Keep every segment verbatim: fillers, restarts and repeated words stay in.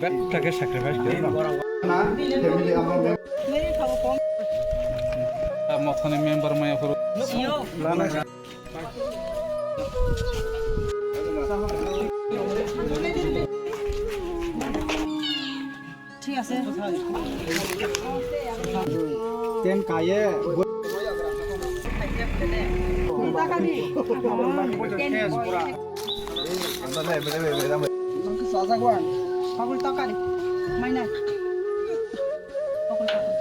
Betta khe sacrifice khe no. Na, family among them. Mothani member maya phuru. ঠিক আছে। Ten kaye. Pagul tokari. Mainai. Pagul tokari.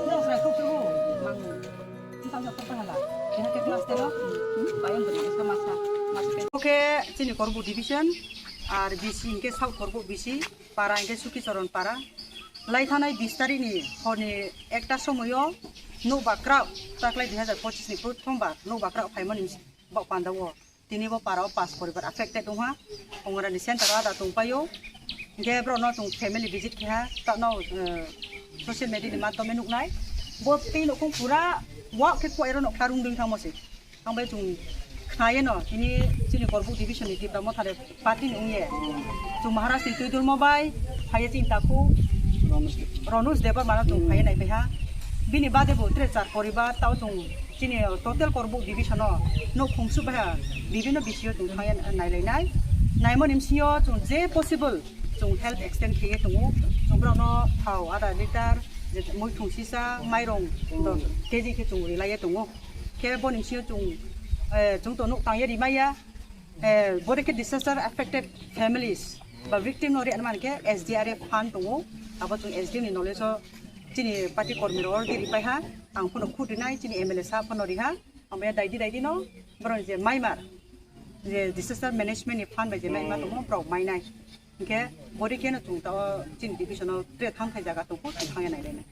Nokra kuk kuk. Mang. Tang tang tang hala. Kena ke class telo. Bayang beri iska masa. Masa ke. Oke, chini Korbuk division. Ar B C hingke South Korbuk B C. Para hingke Suki Choron para. Lai thanai bis tarikni horni ekta somoyo nokbakrao taklai dui hazar pochisni prothombar nokbakrao phaimani bok pandao tini bo parao pas poribar affected wngha. Ongrani center o ada tongpaio. Hingke borokno chwng family visit kheha, tano, eh, social media ni madhyome nuknai. Bo tei nukhung pura wak khe kuairok no klarung dui thangmo se. Ang bai chwng khnayeno, tini chini Korbuk division ni Tipra Motha de party ni wngye. Chwng Maharaj ni twi dulmo bai, phaiye chini takhuk Ronus Debbarma no chwng phaiye naiphaiha. Bini bade bo tre char poribar, tao chwng chini total Korbuk division o nok khumsu baiha bibino bisio chwng thangye nailainai. Naimoni bisingo chwng je possible chwng help extend khaiye tongo. Chwng borokno thao adha litre, je muithung sisa, mairong dos K G khe chwng rilaiye tongo. Khe boni bisingo chwng, eh, chwng to nuk tangye rimaiya, eh, bore khe disaster affected families ba victim no ri anman khe S D R F fund tongo, abo chwng S D M ni knowledge o chini party kormi rok already ripaiha, ang phano khud rinai, chini M L A sahab phano riha, ang bai daidi daidi no borok je maimar, je disaster management ni fund bai je maima tongo borok mainai. Hingke bori keno chwng tao chini division o tre thang thai jaga tongkho chwng thangya nai rene.